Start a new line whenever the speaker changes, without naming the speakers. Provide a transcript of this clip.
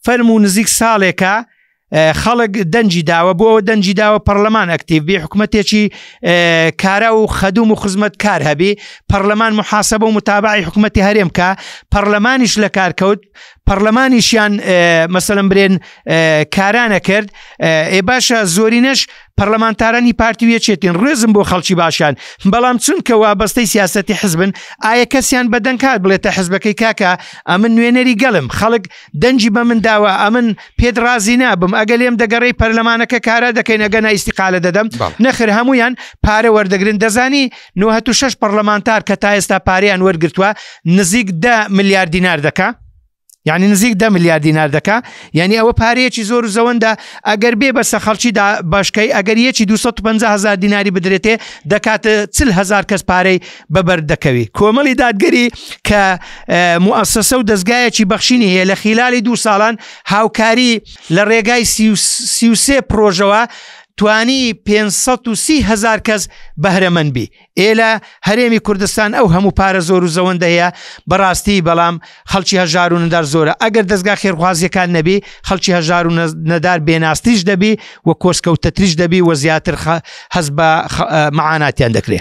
فەرموو نزیک ساڵێکە خەڵک دەنگی داوە بۆ ئەوە دەنگی داوە پەرلەمان ئەکتیڤ بی حکوومەتێکی کارا و خەدوم و خزمەت کار هەبی پەرلەمان محاسبە و متابعی حکوومەتی هەرێم کە پەرلەمانیش لە کار کەوت پەرلەمانیشیان مەسەلەن برێن کارانە کرد ئێ باشە زۆرینەش پەرلەمانتارانی پارتی و یەکێتین ڕێزم بۆ خەڵکی باشیان بەڵام چونکە وابەستەی سیاسەتی حزبن ئایا کەسیان بەدەنگ هات بڵێتە حزبەکەی کاکە ئەمن نوێنەری گەلم خەڵک دەنگی بە من داوە ئەمن پێت ڕازی نابم ئەگە لێم دەگەڕێی پەرلەمانەکە کارا دەکەین ئەگە نا ئیستیقالە دەدەم نەخر هەمویان پارە وەردەگرن دەزانی 96 پەرلەمانتار کە تا ئێستا پارەیان وەرگتووە نزیک ده ملیار دینار دەکا یعنی نزیک ده ملیار دینار دەکا یعنی ئەوە پارەیەکی زۆر و زەوەندە ئەگەر بێ بەسە خەڵکی دا باشکەی ئەگەر یەکی 250 هزار دیناری بدرێتێ دەکات 40 هزار کەس پارەی بەبەر دەکەوی کۆمەڵی دادگەری کە موئەسەسە و دەزگایەکی بەخشینی هەیە لە خیلالی دوو ساڵان هاوکاری لە ڕێگای 33 پرۆژەوە توانی 530 هزار کەس بەهرەمەند بی ئێ لە هەرێمی کوردستان ئەو هەموو پارە زۆر و زەوەندە هەیە بەڕاستی بەڵام خەڵکی هەژار و نەدار زۆرە ئەگەر دەستگا خێرخوازیەکان نەبی خەڵکی هەژار و نەدار بێناستریش دەبی و کۆسکەوتەتریش دەبی و زیاتر هەست بە مەعاناتیان دەکرێ.